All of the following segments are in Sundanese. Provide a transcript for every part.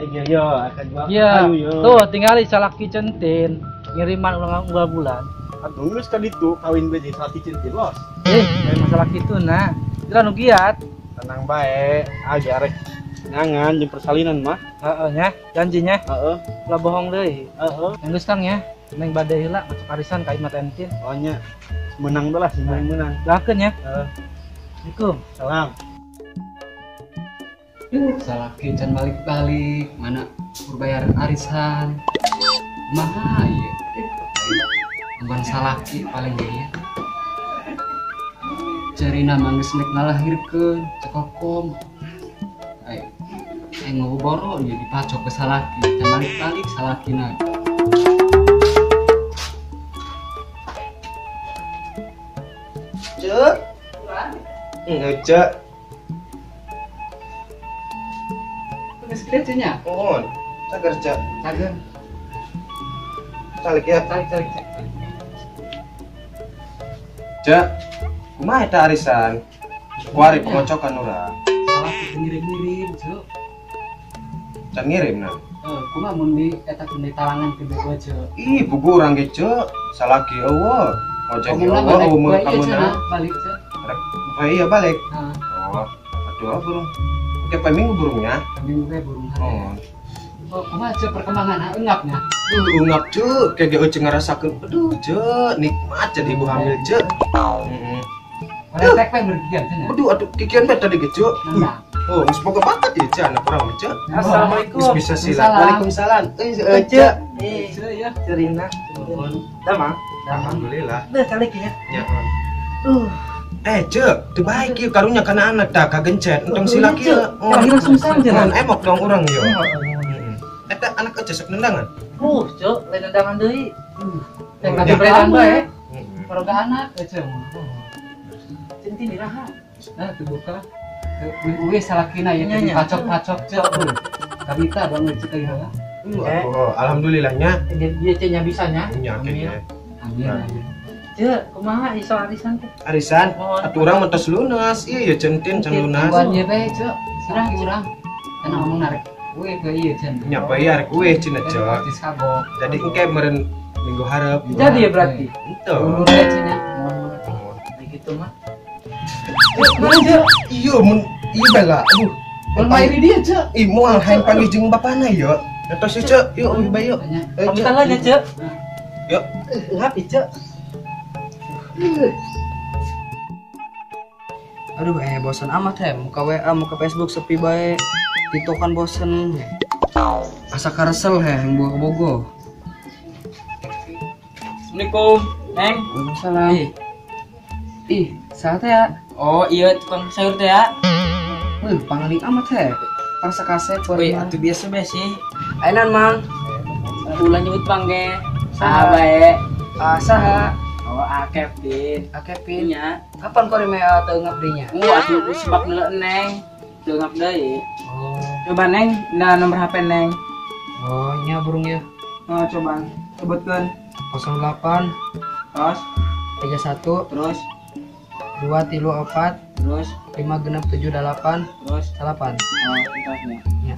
Iya, tuh tinggal salaki centin ngiriman ulang unggal bulan. Aduh, geus ka ditu kawin bae jeung salaki centin los. Eh, masalah kitu nah. Kira nu giat. Tenang bae, aja arek ngangan jeung persalinan mah. Heeh nya, janjinya. Heeh. Ulah bohong deui. Heeh. Geus Kang ya. Neng bade heula masuk arisan ka imah Entin. Oh nya. Menang lah, menang. Doakeun ya. Heeh. Assalamualaikum. Salam. Salaki can balik-balik, mana berbayaran arisan. Kumaha ieu? Bukan salaki paling ge. Carina mah geus nek ngalahirkeun, cekokom. Ai ngoboro ieu dipacok ke salaki, can balik-balik salakina. Cek. Cek. Geus gede nya. Mohon. Cager, Cek. Cager. Calik ya. Calik, calik, cek. Cek. Kumaha eta arisan? Kuari pengocokan urang. Salah ngirim-ngirim, Cek. Can ngirim nah. Heuh, kumaha mun di eta teh talangan ke gua, Cek. Ih, bugu urang ge, Cek. Salaki eueuh. Ngojek eueuh, umur kameuna. Balik, Cek. Rek, iya balik. Heeh. Oh, aduh burung. Oke, pak minggu burungnya. Minggu we burung. Oh. Oh, kumaha Cek perkembangan engapnya? Ungap, Cek. Kayak ge ngarasakeun. Aduh, Cek, nikmat jadi ibu hamil, Cek. Heeh. Tek we bergian cenah. Aduh, aduh, kikian bae tadi ge, Cek. Oh, geus boga bakat ieu Cek anak urang mah, Cek. Assalamualaikum. Geus bisa silat. Waalaikumsalam. Eh, Cek. Eh, Cek ya. Cerina. Damang. Alhamdulillah. Deh, calik ya. Nya. Eh, Cek, teu baik ieu karunya kana anak tah kagencet entong sila kieu. Oh, langsung cenah. Emok dong urang ieu. Eta anak aja sok nendangan. Cek, lain nendangan deui. Teh beredan bae. Baroga anak Cek. Centin iraha. Nah, teu buka. Uih salakina ieu teh dipacok-pacok Cek. Kabita bang Uci teh ya. Oh, alhamdulillahnya. Dia cek nya bisa nya. Nya kayaknya. Amin. Cek, kumaha iso arisan teh? Arisan, atuh urang mah tos lunas. Iya ya centin can lunas. Buat ieu teh cek, sirah urang. Kan ngomong narik kue ke ieu cen. Nya bayar kue cenah cek. Jadi engke meureun minggu hareup. Jadi ya berarti. Henteu. Ulur teh cenah. Mohon gitu mah. Iya mun ieu bae lah. Aduh. Mun main di dieu cek. Ih moal hayang panggil jeung bapana yeuh. Entos cek, yuk uih bae yuk. Pamitan lah nya cek. Yuk. Ngap cek. Aduh bosen amat he, muka WA, muka Facebook sepi bae. Tito kan bosen. Asa karesel he yang bawa ke Bogo. Assalamualaikum, Neng. Waalaikumsalam. Ih, saha teh ya? Oh, iya tukang sayur teh ya. Wih, pangaling amat he. Pangsa kasep Wih, atuh biasa bae sih. Ainan, Mang. Ulah nyebut Mang ge. Saha bae? Ah, saha? Oh, A Kevin. A Kevin. Nya. Kapan kau mea teu ngabdinya? Atuh sebab neuleuh Neng. Teu ngabdi. Oh. Coba Neng, nah nomor HP Neng. Oh, nya burung ya. Oh, coba. Sebutkeun. 08 terus 31 terus 2 3 4 terus 5 6 7 8 terus 8. Oh, entasnya. Ya.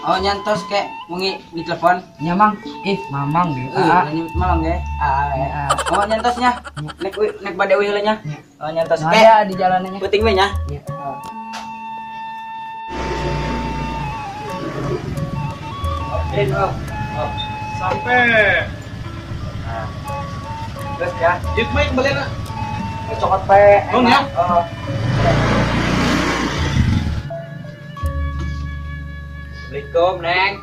Oh, nyantos kek wengi di telepon. Nya Mang. Ih, Mamang ge. Heeh, nyebut Mamang ge. Ah, oh, nyantosnya. Nek nek bade euy heula nya. Oh, nyantos kek. Aya di jalannya. Penting we nya. Nya. Sampai. Terus ya. Yuk, baik kembali nak. Cokot pe. Bang ya. Oh. Assalamualaikum, Neng.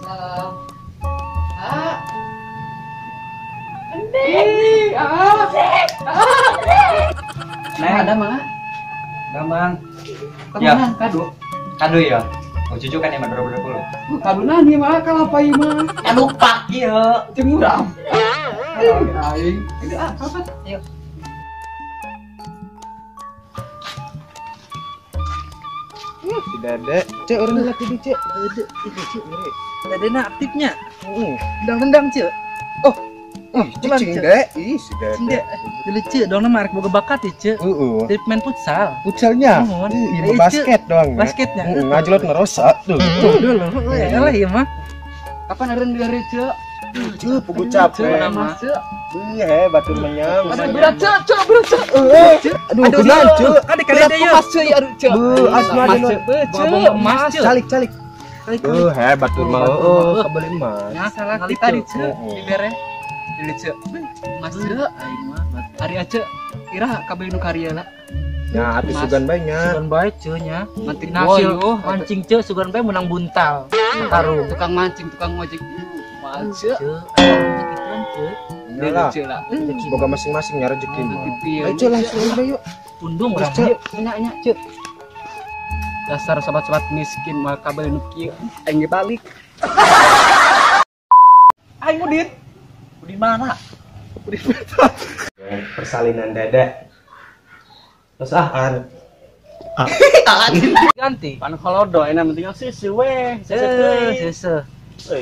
Salam. Ah. Neng. Ah. Neng, ada mana? Damang. Kemana? Kado. Kado ya. Oh, cucu kan emang 2020. Kado nani mah kalapa ieu mah. Anu pak ieu. Jeung urang. Aing. Ah, apa? Yuk. Si Dede, cek orang laki di cek. Dede, itu cek. Dede na aktifnya. Heeh. Tendang-tendang cek. Oh. Cicing dek. Ih, si Dede. Dede cek dong nama arek boga bakat ya cek. Heeh. Dari main futsal. Futsalnya. Iya, basket doang. Basketnya. Heeh, ngajlot ngerosak tuh. Tuh dulu. Elah ieu mah. Kapan eureun di cek? Cek pugu capek. Cek. Iya, batu menyang. Aduh, berat cek, cek, berat cek. Aduh, kunaon cek. Kade kade deui. Mas cek, aduh cek. Beuh, asma cek, mas cek. Calik, calik. Hebat tuh mah. Oh, kabeli emas. Nah, salah tadi cek, dibere. Dili cek. Mas cek, aing mah. Ari aja ira kabeh nu karya lah. Ya, atuh sugan bae nya. Sugan bae ceu nya. Mancing mancing ceu sugan bae menang buntal. Karung. Tukang mancing, tukang ngojek. Mas cek. Gituan ceu. Iyalah. Semoga masing-masing ya rezeki. Ayo cek langsung aja yuk. Undung urang yuk. Nya cek. Dasar sobat-sobat miskin mah kabel nu kieu aing ge balik. Aing Udin. Udin mana? Udin betul. Persalinan dada. Terus ah Ganti. Pan kolodo enak penting sisi we. Sese.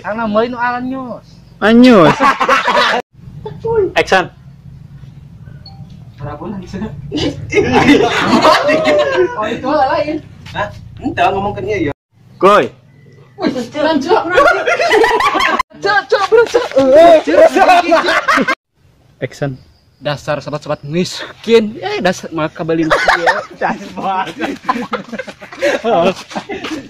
Karena meuli nu alanyus. Anyus. Action. Harapan bisa. Oh itu lain. Hah? Entah ngomong ke dia ya. Goy. Wih, cek, cek, bro, cek. Action. Dasar sobat-sobat miskin, dasar maka beli.